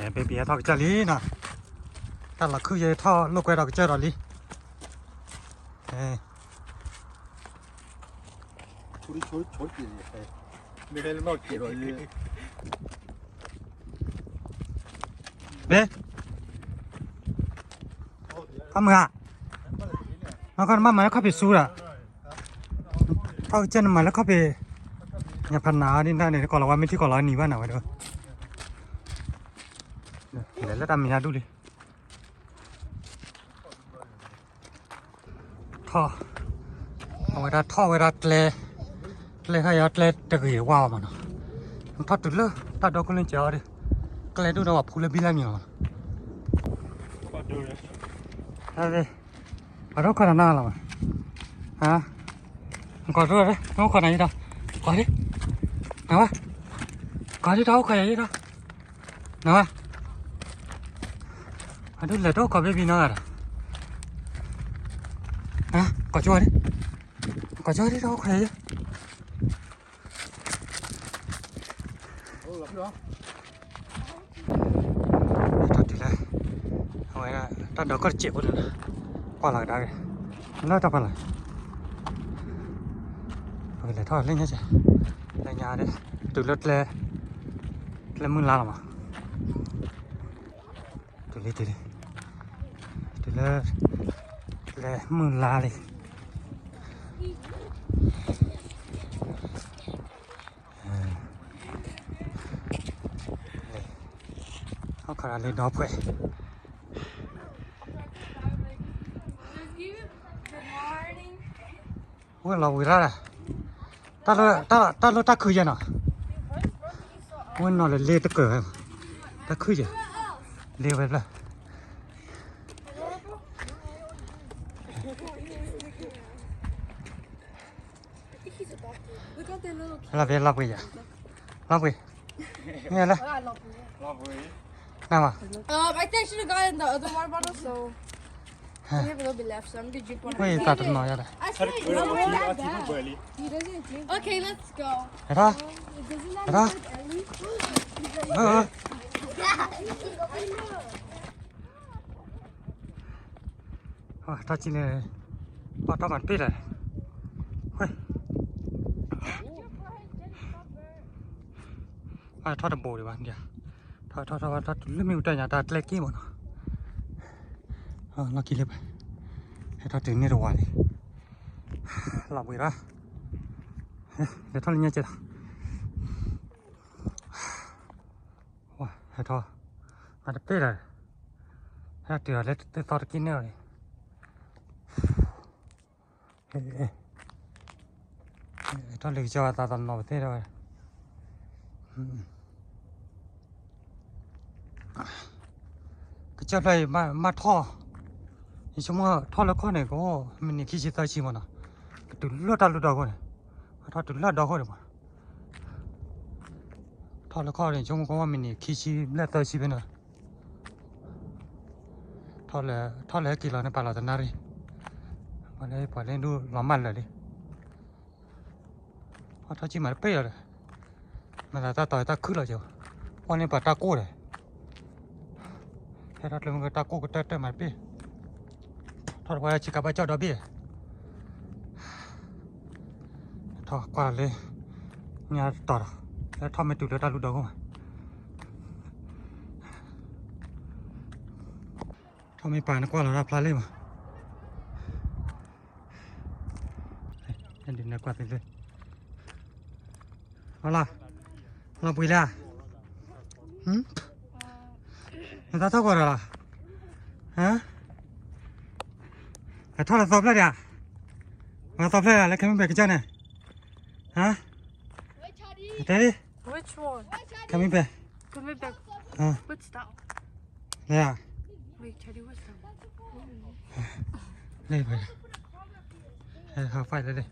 ဘ့ၣ်ဘံၣ် ဟဲထီၣ်ကစၢၢ်လံနီၤ, တၢ်လီၤခုယဲထီၣ်လိာ်ကွဲဒီးကစၢၢ်ဒီးလံ. ဘ့ၣ်, အမုၢ်ဧါ, နခီနမၤမၤလၢခီၣ်ဖံးဆူဒီး, ထီၣ်ကစၢၢ်နမၤလၢခီၣ်ဖံး, ညၣ်ဖးနၤအီၤဒ်န့ၣ် ကိးလီၤဝဲမ့ၢ်ထံကိးလီၤနံၤဘၣ်နၤဝဲဒီး, လဲၤလၢတၢ်မဲာ်ညါဒူၣ်လံ. ထီၣ်, အဝဲဒၣ်ထီၣ်ဝဲဒၣ်ကျဲ, ကျဲခါအံၤကျဲတဂ့ၤဝါအီၤမးနီၤ, ထီၣ်တုၤလၢတၢ်ဒီခိၣ်လၢကဲၤအီၤဒီး, ကျဲဒိၣ်ဒီးပှၤဖူလၢဘံလၢမံၤလီၤမးနီၤ. ပှၤဒိၣ်ခိၣ်နၤနီၤလီၤမး, ကိးဒိၣ်, တအိၣ်ခိးနၤယံၤဒီး, ကိးဒံ, နဝဲ, ကိးဒံတအိၣ်ခိးယၤယံၤဒီး, နဝဲ, အဒိၣ်လဲၤတအိၣ်ခိးဘ့ၣ်ဘံၣ်နီတဂၤဒီး, ကိးကၠိဒံ, ကိးကၠိဒံတအိၣ်ခိးယၤယံၤ ထီၣ်တုၤလၢ, အဝဲဒၣ်တၢ်ဒီခိၣ်တစဲးဖိန့ၣ်လီၤ, ကွၢ်လီၤကဒါက့ၤ, လၢတၢ်ပှၢ်လီၤ, ပကလဲၤထီၣ်လၢညါကဲ, လၢညါဒီး, တုၤလၢကျဲ, ကျဲမုၢ်လါလီၤမး, တုၤလံ တုၤလံ, တုၤလၢ, ကျဲမုၢ်လါလံ. ဟီၣ်ခိၣ်ဒီးလ့ဒီဖှဲး, ဝဲလီၤဝံၤရၣ်, တၢ်လၢတၢ်ခုယဲနီၤ, ဝဲနီၤလၢလ့တကၢၢ်, တၢ်ခုယဲ, လ့ဝဲဖျၢၣ် လီၤပှ့ၤ လီၤပှ့ၤယၤ, လီၤပှ့ၤ, မ့ၢ်လၢ, နမး, Um, I think I should have gotten the other water bottle, so we have a little bit left, so I'm gonna drink one. ဝဲသးတနီၤယၤဒီး, I feel like it's not that bad. He doesn't drink. Okay, let's go. ဟဲထီၣ်, Doesn't that ဟဲထီၣ်, look like Ellie? ထီၣ်ကံန့ၣ်, ပှၤထီၣ်မၤတပ့ၢ်လဲၣ်, ထီၣ်တဘိဒံးဘၣ်, ထီၣ်ထီၣ်ထီၣ်ထီၣ်တုၤလၢမ့ၣ်အူတၢ်ညါတၢ်ကျဲက့ၢ်မးနီၤ, လီၢ်ခံလၢပှဲၤ, ဟဲထီၣ်တုၤန့ၢ်တဝၤလံ, လီၤဘှံးရၣ်, လဲၤထီၣ်လၢညါကဲလီၤ. ဟဲထီၣ်, မၤတပ့ၢ်လီၤ, ဟဲတုၤအီၤလၢသ့ၣ်သီတက့ၢ်န့ၣ်လီၤ, ထီၣ်လၢကစၢ်ဝဲသးသနီၤပသ့ၣ်ဒီးဝဲ ကစၢၢ်ဖျၢၣ်အံၤမ့ၢ်ထီၣ်, ယဆိကမိၣ်ထီၣ်လၢခီၣ်န့ၣ် ကအိၣ်မံးနံးခံဆံသၢဆံမးနီၤ, ကတုၤလၢတၢ်လူၢ်ဒီခိၣ်န့ၣ်, ထီၣ်တုၤလၢဒီခိၣ်န့ၣ်မး, ထီၣ်လၢခီၣ်န့ၣ် ယဆိကမိၣ်ကအိၣ်မံးနံးခံဆံဘျဲၣ်သၢဆံဖဲန့ၣ်, ထီၣ်လၢ, ထီၣ်လၢဟဲက့ၤလီၤန့ၣ် ပာ်လီၤတနၣ်ရံၣ်, ပှၤလၢပှၤလၢဒိၣ်လီၤမၢ်လၢာ်လံ အထီၣ်ကံမၤတပ့ၢ်လီၤဒီး, မၤသးတၢ်တီၤတၢ်ခုၣ်လီၤက့ၤ, အီၣ်န့ၢ်ပှၤတၢ်ကိၢ်ဒီး, ဟဲထီၣ်ကျဲမ့ၢ်ကတၢ်ကိၢ်ကတၢၢ်တၢၢ်မၤတပ့ၢ်, ထီၣ်တပှၢ်ဆံကးဘၣ်ကၠီၣ်ဒီဘ့ၣ်, ထီၣ်ကွၢ်လၢ, ညါတတီၤဒီး, လၢထီၣ်မ့ၢ်တုၤလၢတၢ်လူၢ်ဒီခိၣ်မး ထီၣ်မ့ၢ်ပာ်နကွၢ်လီၤတၢ်ဖျါလံမး, ဒ်နကွၢ်သ့လံ, ဟီလီၤ, လီၤပှ့ၤလံဧါ, နသးထီၣ်ကွၢ်ဒီးလီၤ, ဟဲထီၣ်လၢသီဖျၢၣ်ဒံးဧါ, မၤသီဖျၢၣ်ဒံးလၢ coming back ကစၢၢ်န့ၣ်, တဲလံ, Which one? Coming back. Coming back. What's that? Yeah. Wait, Teddy, what's that? There you go. Hey, how far is it?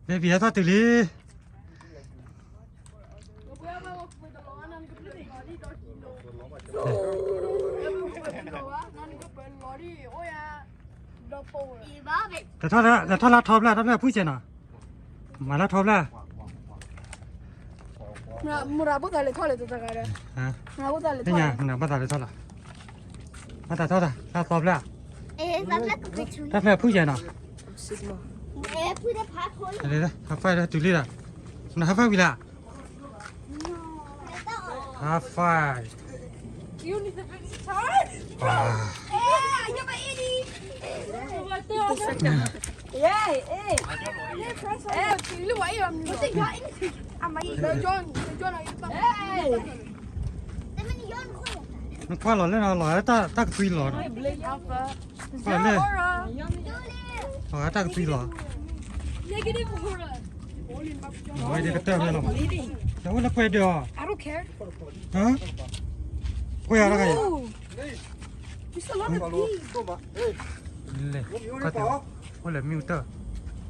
Baby, I thought to leave. လဲၤထီၣ်လၢထီၣ်ဖျၢၣ် ထီၣ်ဖျၢၣ်ဖုၣ်ကဲနီၤ, မၤလၢထီဖျၢၣ်, မရၤဘိသးလဲၤထီၣ်လဲၤတဂၤဒီး, သ့ၣ်ညါ မရၤဘိသးလဲၤထီၣ်လီၤ, ဘၣ်သးထီၣ်တၢ် တၢ်သီဖျၢၣ်, တၢ်ဖျၢၣ်ဖုၣ်ယဲနီၤ, high five လၢတုၤလံဒီး, န high five ဝံၤလၢ high five, နကွၢ်လီၤလၢနလီၤတၢ်ကသွံလီၤနီၤ, ကွၢ်လၢ လီၤတၢ်ကသွံလီၤ, အဝဲဒၣ်ကတၢၢ်ဖဲလီၤ, ဒီးအိၣ်လၢပှဲၤဒၢးအီၤ, ပှဲၤအီၤတဂၤအံၤ, လဲၤ ကွၢ်တဲ, အိၣ်လၢမ့ၣ်အူတၢၢ်,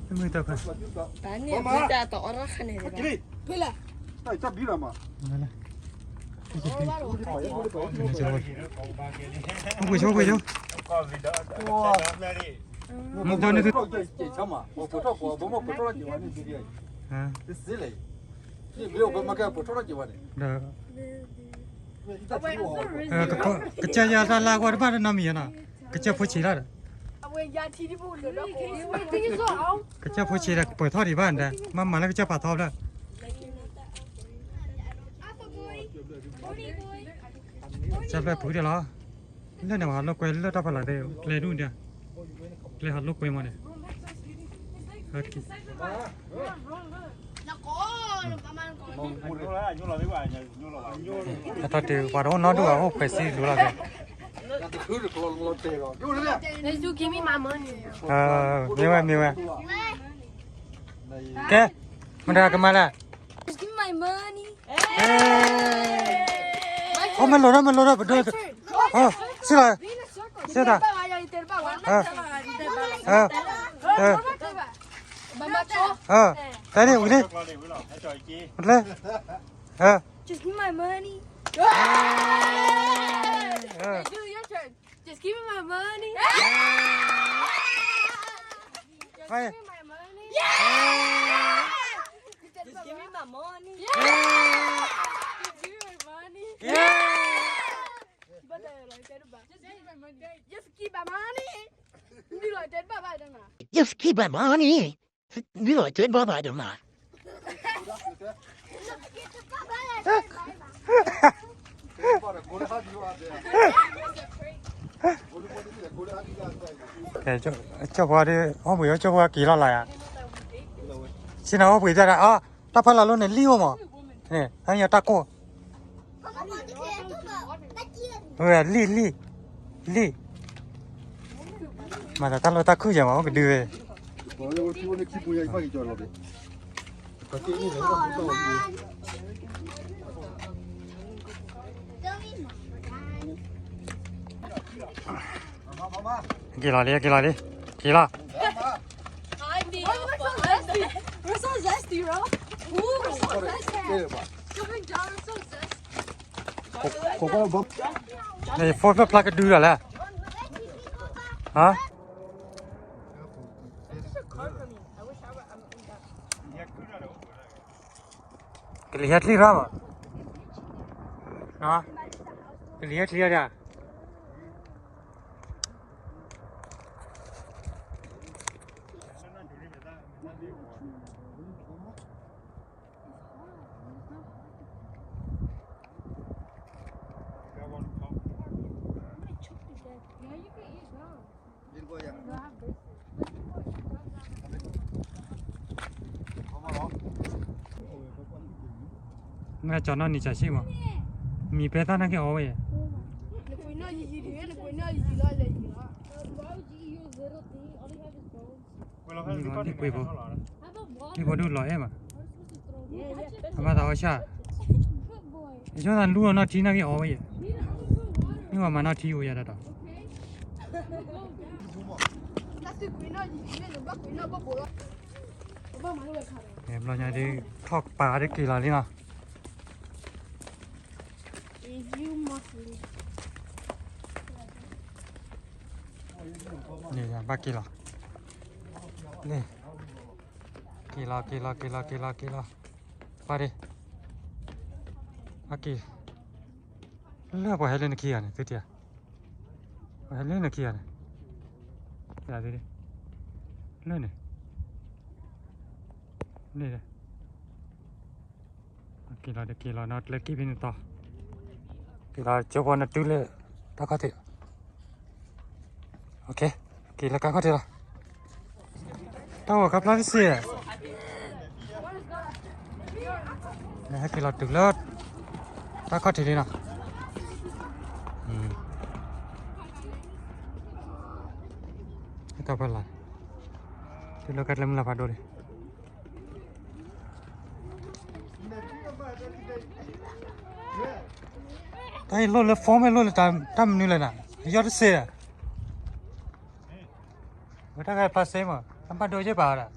မ့ၣ်အူတၢၢ်ဖဲ တၢ်န့ၣ် တၢ်တအီရၣ်ခါန့ၣ်, အိၣ်ပှ့ၤဆိ အိၣ်ပှ့ၤဆိ, မ့ၢ်တၢ်န့ၣ်, ကစၢ်ယွၤတၢ်လၢအဂီၢ်တဘၣ်တနီတမံၤနီၤ, ကစၢ်ဖိဆံးလီၤဒီး, ကစၢ်ဖိဆံးဒီးကပၢၤထီၣ်ဒံးဘၣ်ဒီး မ့မ့ၢ်လၢကစၢ်ပာ်ထီဖျၢၣ်, ကစၢ်ဖျၢၣ်ပူၤဒံးလီၤ, လၢန့ၣ်ပှၤဟးလိာ်ကွဲလၢတၢ်ဖီလာ်သ့ၣ် ကျဲဒူၣ်ဒံး, ကျဲဟးလိာ်ကွဲမးန့ၣ်, ဟဲထီၣ်တုၤပှၤတအိၣ်နီတဒူၣ်ဘၣ် အိၣ်ဖှဲးဆံလူၤလီၤက့ၤ, မ့ၢ်ဝဲ မ့ၢ်ဝဲ, ကဲ, မတၤကမၤလဲၣ်, အိၣ်မ့ၢ်လိာ်ဒီး မ့ၢ်လိာ်ဒီး ပဒိၣ်, စံၣ်လီၤ, စံၣ်တၢ်, တဲန့ၣ်ဝံၤလံ, Just keep my money. ကၠီၣ်ပှၤဒီး ဟီၣ်ဘှံးအီၤ ကၠီၣ်ပှၤက့ၤလီၤလၢ်ယၤ, ဆ့ၣ်နီၤဟီၣ်ဘှံးတၢ်ဒီး အတၢ်ဖီလာ်လိန့ၣ် လံၣ်အိၣ်မး, ဟဲညီတၢ်ကိၢ်, လံၣ်လံၣ်, လံၣ်, မၤသးတၢ်လီၢ်တၢ်ခုၣ်ယၤမး အိၣ်ကဒုဝဲ က့ၤလီၤလံ က့ၤလီၤလံ က့ၤလီၤ, phone ဖျါဖျါကဒုလီၤလဲၣ်, ဟါ ကလံၤဟဲချံရၣ်မး, ကလံၤဟဲချံရၣ်ဒၣ်, မ့ၢ်ကၠီနီၣ်နံၤကၠီဆံၣ်မး, မံၤပဲသၣ်နာ်က့အီၣ်ဝဲ, လံၣ်ပှၤဒိၣ်လီၤအဲၣ်မး, အမၤသးအီၣ်ဆၣ်, ယဆိသးလူလီၤနီၢ်ထံနာ်က့အီၣ်ဝဲယဲ, မ့ၢ်ပှၤမၤနီၢ်ထံအိၣ်ယၤတၢ်ဒီး, ဘျီညါဒုး ထီၣ်ကပၤဒုးက့ၤလီၤလံနီၤ, န့ၣ်ဘၣ်က့ၤလီၤ, န့ၣ် က့ၤလီၤ က့ၤလီၤ က့ၤလီၤ က့ၤလီၤ က့ၤလီၤ, ပှၤဒ့, အက့ၤ, လၢပှၤဟဲလၢနခံဂၤန့ၣ် သုတံၢ်ဧါ, ပှၤဟဲလၢနခံဂၤန့ၣ်, လၢန့ၣ်, န့ၣ်, က့ၤလီၤ က့ၤလီၤနီၤ ကျဲက့ၤဖဲန့ၣ်သီ, က့ၤလီၤ ကၠိဖိနတုၤလၢ တၢ်ခီၣ်ထံး, က့ၤလၢကါခီၣ်ထံးလီၤ, တၢ်ဂီၤခါဖျါတစ့ၢ်, ဟဲက့ၤလီၤတုၤလၢ တၢ်ခီၣ်ထံးလံနီၤ, ဟဲတၢ်ဖဲလၢ်, တုၤလၢကါကျဲမုၢ်လၢ်ဖးဒိၣ်လံ တၢ်အံၤလိၣ်လၢ phone မ့ၢ်လိၣ်လၢတၢ်မနုၤလဲၣ်နၤ, ယီၢ်တစ့ၢ်, ဝဲတၢ်ဂၤဖျါစ့မး အဘၣ်ဒိယဲၢ်ပာ်ဝဲဒၣ်,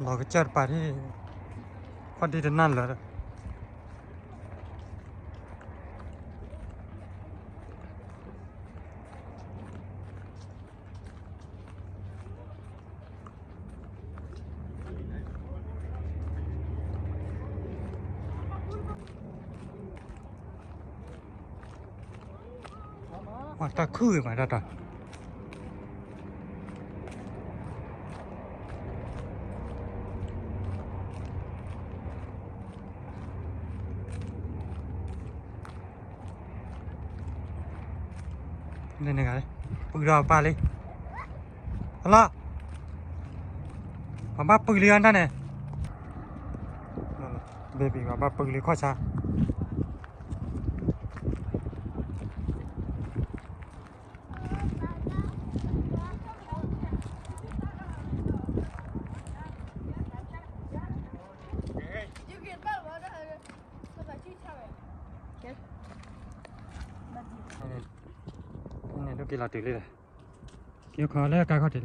လီၤကစၢ်တပၤဒ်, ခီၣ်ဒံတနၢ်လၢာ် ပှၤတၢ်ခုၣ်ဂ့ၤမးတၢ်တၢ် လၢန့ၣ်ဂၤ, ပုၢ်ဒီးအပၢ်လံ, ဟလီၤ, ပှၤဘၣ်ပုၢ်လံအတၢ်န့ၣ်, baby ပှၤဘၣ်ပုၢ်လံခီၣ်ဆါ န့ၣ်ဒိၣ်က့ၤလီၤတုၤလံဒီး, က့ၤလီၤတုၤလၢတၢ်ခီၣ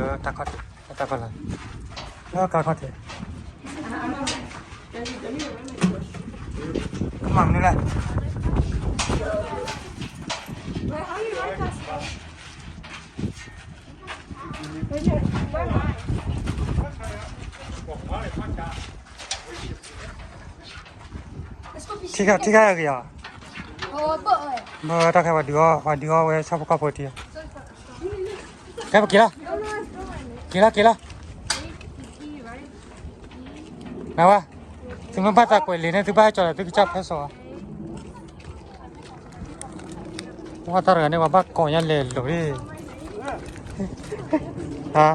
်ထံး, တၢ်ခီၣ်လၢ်, လၢကါခီၣ်ထံး, မၤမနုၤလဲၣ် ထံခါ ထံခါအဂ့ၤအီၤ, မ့ၢ်ဝဲတၢ်ခဲပှၤဒုးအီၣ် ပှၤဒုးအီၣ်ဝဲဆီဖိကီၢ်ဖိတံၢ်, ကဲပက့ၤလီၤ, က့ၤလီၤ က့ၤလီၤ, နဝဲ, သုမ့ၢ်ဘၣ်သးကွဲးလံာ်န့ၣ် သုဘၣ်ဟဲကၠီၤဒီးသုကစၢ်ဖဲစီၤ, ဝဲတၢ်တဂၤန့ၣ် ပှၤဘၣ်ကိးညါလဲၤလိာ်လံ,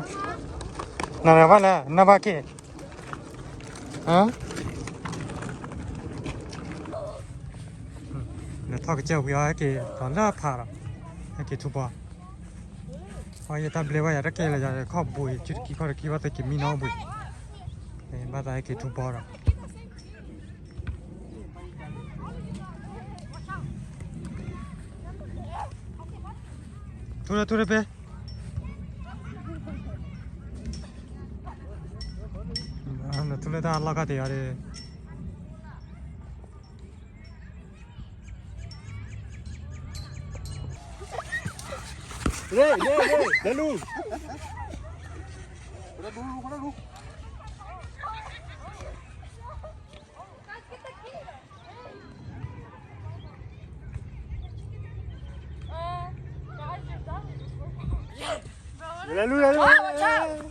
နတဂၤဘၣ်လဲၣ် နဘၣ်က့ၤ လဲၤထီၣ်ကစၢၢ်ဝံၤအီၤ ဟဲက့ၤဒီးလၢဖးဒီး ဟဲက့ၤထူဘီ, အီယတၢ်ဘျဲဘၣ်ယၤ တၢ်ကဲလၢယၤခီၣ်ဘိအံၤ စုတကံခီၣ်တကံဘၣ် သုက့ၤမံနီၣ်ဘှံး, ဘၣ်သးဟဲက့ၤထူဘီဒီး ထူလၢထူလၢဖဲ ထူလၢတၢ်လီၢ်ခါတ့ၢ်အီၤဒီး ရ့ ရ့ ရ့ လဲၤလူၤ လဲၤလူၤ လဲၤလူၤ လဲၤကံဟ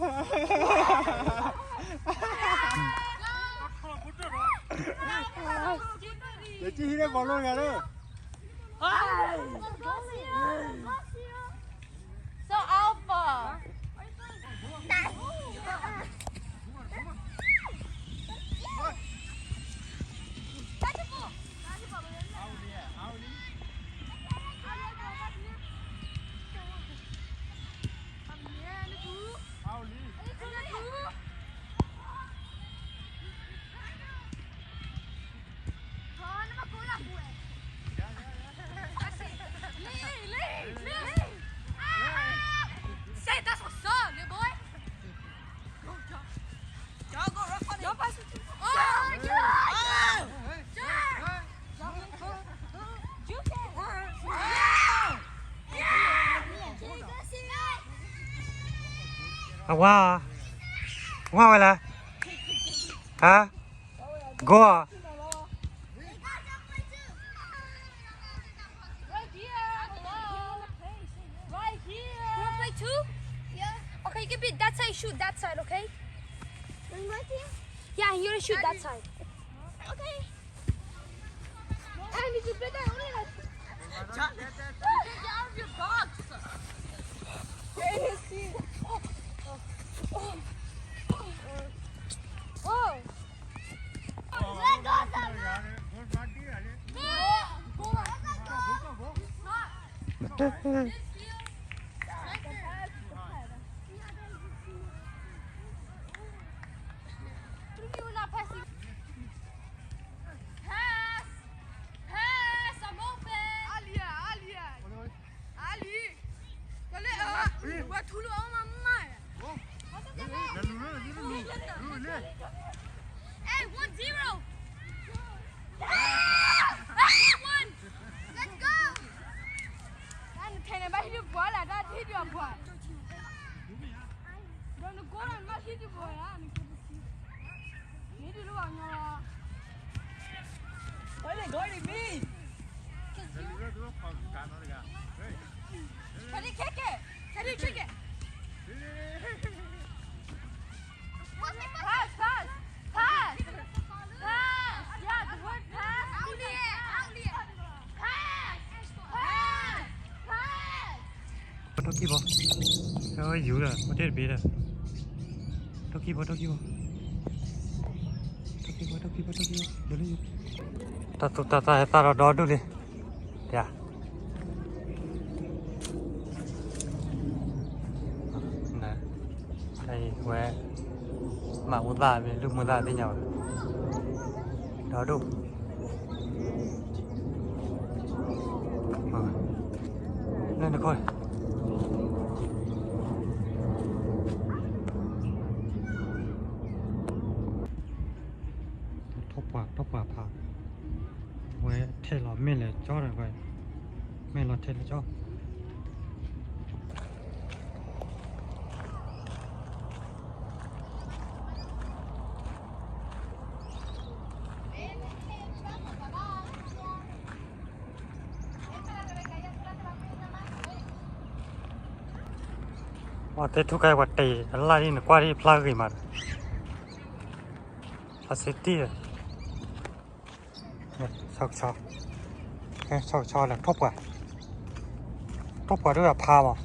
ံးန့ၢ်ဘီလိဂၤလၢ So alpha. အဝါ, ဝါဝဲလဲၣ်, ဟါ, ဂီၤ, Right here. Hello. Right here. You wanna play too? Yeah. Okay, you can be that side, shoot that side, okay? Right here? Yeah, and you shoot that side. Okay. I need to be there. Get out of your box. Hey, see. Oh. Oh. Pass! Pass! I'm open! Aliyah, Aliyah! Ali! Wethulu aoma maya. Hey, one zero. One one. Let's go. Nana tena ba hidi bola da hidi bola. Don't go and ma hidi bola. Hidi lu anya. Why they guarding me? Can you kick it? Can you kick it? Pass, pass, pass, pass. Yeah, the word pass. Pass, pass, pass. ထီၣ်ခံဘီ, ယူၤဒီး ပတဲတဘ့ၣ်ဒီး, ထီၣ်ခံဘီ ထီၣ်ခံဘီ, ထီၣ်ခံဘီ ထီၣ်ခံဘီ ထီၣ်ခံဘီ, ယူၤလၢယူၤ, တၢ်သူၣ်တၢ်သၣ်ဟဲသၣ်ဒီးဒီဒူၣ်လံ, ယၤ ဝဲ မၤအိၣ်သၣ်မ့ၢ်လုၢ်မုာ်သၣ်သ့ၣ်ညါဘၣ်, ဒီဒူၣ်, လၢနခိၣ် ထီၣ်ပှၢ် ထီၣ်ပှၢ်ဖး, ဝဲထဲးလီၤမ့ၢ်လဲၤကၠီဒီး, မ့ၢ်လီၤထဲးလီၤကၠီ. ပှၤတဲထူၣ်ကါ ပှၤတဲအလၣ်ဒ်နကွၢ်ဒ်ဖျါဂ့ၤမး, ဖျါစ့တံၢ်, ဆီကဆီ, ဆီကဆီလၢထီၣ်ပှၢ်, ထီၣ်ပှၢ်ဒ်ဝဲဖးမး,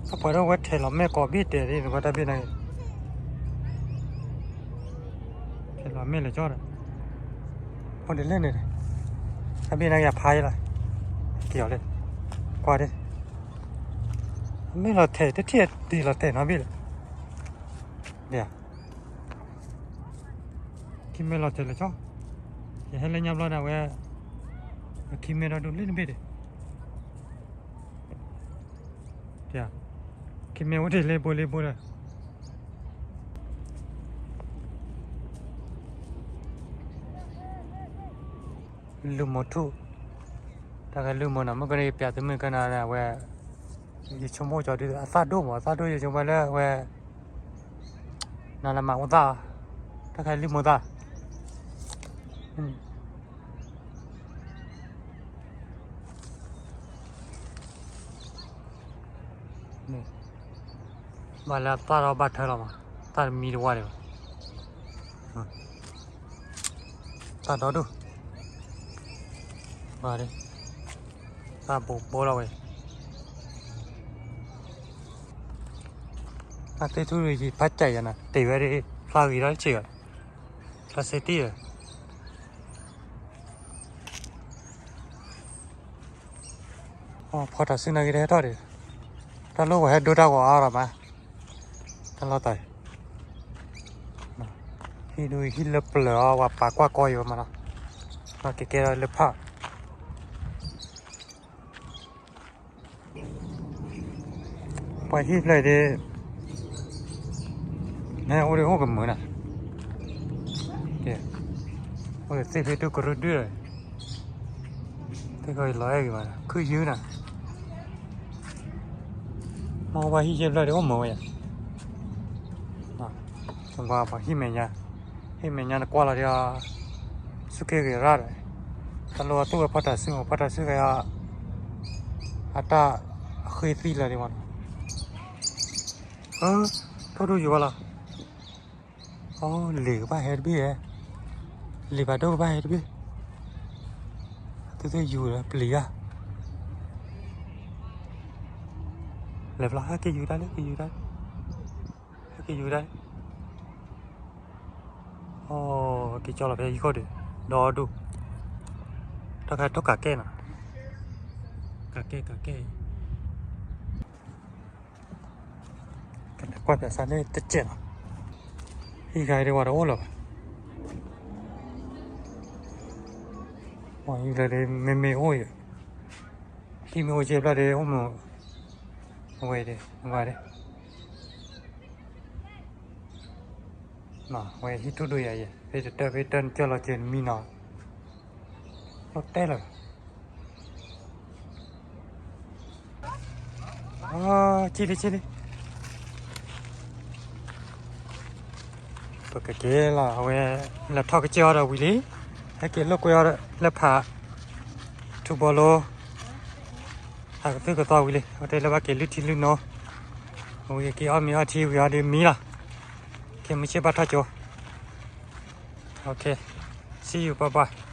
ထီၣ်ပှၢ်ဒ်ဝဲထဲးလီၤမ့ၢ်ကိးဘ့ၣ်တဲာ်ဒ်နကွၢ်တၢ်ဘ့ၣ်န့ၣ်, ထဲးလီၤမ့ၢ်လဲၤကၠီဒီး, အိၣ်ဒ်လဲၣ်န့ၣ်, တၢ်ဘ့ၣ်န့ၣ်ယဖးယဲလီၤ, က့ၤအီၤလၢ, ကွၢ်ဒ် မ့ၢ်လီၤထဲး တထံၣ်တ့ၢ်လီၤထဲးနီတဘ့ၣ်လၢၤ, ဒ်, ခံမ့ၢ်လီၤထဲးလၢကၠီ, ယဟဲလၢညါဘျီဒၣ်ဝဲ, ခံမ့ၢ်ဒီဒူၣ်လၢနဘ့ၣ်ဒီး, ခံမ့ၢ်အိၣ်ဒ်လ့ဘိလ့ဘိဒီး လုၢ်မိၢ်ထူၣ်, တၢ်ကလုၢ်မိၢ်နီၤ မုၢ်ကနံၤပျးသုမုၢ်ကနၤန့ၣ် အဝဲ, ယဆိကမိၣ်ကၠီဒုး အသၣ်ဒိၣ်မး အသၣ်ဒိၣ်ယဆိကမိၣ်လၢအဝဲ, နလၢမၤအိၣ်သၣ်, တၢ်ကလုၢ်မိၢ်သၣ် ဘၣ်လၢအသၣ်ဒီးဘၣ်ထၢလီၤမး, သၣ်တမံတဝါဒံးဘၣ်, သၣ်ဒီဒူၣ်, ဘၣ်, သၣ်ဘိးဘိလီၤဝဲ, အသ့ၣ်ထူၣ်ရံၤဖးကၠဲးယၤနၤ တ့ၢ်ဝဲဒၣ် ဖျါဂ့ၤဒီးတဆံးဘၣ်, ဖျါစ့တံၢ်ဧၢ ဖီတၢ်စုနာ်က့တဟဲထီၣ်ဒံး, တၢ်လိၣ်ဝဲဟဲဒိတၢ်ဂီၤအါထီၣ်မး, တၢ်လီၢ်တၢ်, ဟံၣ်ဒူဟံၣ်လၢပျၢၤအီၤ ပှၤပာ်ကွၢ်ကီယိၤမးနီၤ, ကကဲထီၣ်လၢဖး ပှၤဟံၣ်ဖျၢၣ်ဒ်, မ့ၢ်အိၣ်ဒ်အိၣ်ကမုာ်နၤ, အိၣ်ဒ်သ့ၣ်ဖဲဒုကရူၢ်ဒုၣ်, သ့ၣ်ခီအံၤလီၤအဲၣ်ဂ့ၤဘၣ် ခုၣ်ယုၢ်နၤ, မ့ၢ်ဝဲဟံၣ်ယဲၢ်ဖျၢၣ်ဒီးအိၣ်မုာ်ဝဲယၤ, ပှၤဟံၣ်မဲာ်ညါ, ဟံၣ်မဲာ်ညါနကွၢ်လီၤဒီး စူၢ်က့ၤဂ့ၤရၣ်ဒီး, တၢ်လိၣ်အသူၣ်ဝဲဖီၣ်တၢ်စုမး ဖီၣ်တၢ်စုကဲအီၤ, အတၢ်ဃ့သံလၢာ်ဒံးမးနီၤ, ထိၣ်ဒိၣ်ယိာ်ဝဲလီၤ. အီ လံာ်ကဘၣ်ဟဲတဘ့ၣ်ဧါ, လံာ်ဘၣ်ဒိကဘၣ်ဟဲတဘ့ၣ်, သုသ့ၣ်ယူၤဒီးပျံၤဧါ, လဲၤဖျါ ဟဲက့ၤယူၤတၢ်လံ က့ၤယူၤတၢ်လံ, ဟဲက့ၤယူၤတၢ်လံ, အီ က့ၤကၠီလီၤဖဲဟံၣ်ခိၣ်ဒီး ဒီဒူၣ်, တၢ်ခါထိၣ်ကးကဲၣ်နီၤ, ကးကဲၣ် ကးကဲၣ် ကလဲၤကွၢ်ပၠးစၢ်န့ၣ်တစဲးလီၤ, ဟံၣ်ဂၤဒံးဝဲတအိၣ်လၢၤဘၣ်, ပှၤဟံၣ်လၢဒ်မ့မ့ၢ်အိၣ်အံၤ, ဟံၣ်မ့ၢ်အိၣ်ကဲဖျၢၣ်ဒ်အိၣ်မုာ်, အဝဲဒ် ဝဲဒ် ဝဲဟံၣ်ထူၣ်ဒိၣ်ယၤယဲၢ် ဖဲတတၢၢ်ဖဲတၢၢ်နကၢၢ်လီၤက့ၤနမံနီၤ, လီၤတဲလၢၤ, ကံလံကံလံ, ပကက့ၤလီၤ အဝဲ လဲၤထီၣ်ကစၢၢ်အီၤဒီးဝံၤလံ, ဟဲက့ၤလိာ်ကွဲအီၤဒီးလၢဖး ထူဘီလိ ဟးကသုၣ်ကသီဝံၤလံ အဝဲတဲလၢဘၣ်က့ၤလုၢ်ထံလုၢ်နိ, ဝံၤက့ၤအီၣ်မ့ၤအီထံဝံၤအီၤဒီးမံလီၤ, က့ၤမုၢ်ဆ့ၣ်ဘၣ်ထီၣ်ကၠိ, okay, see you, bye bye.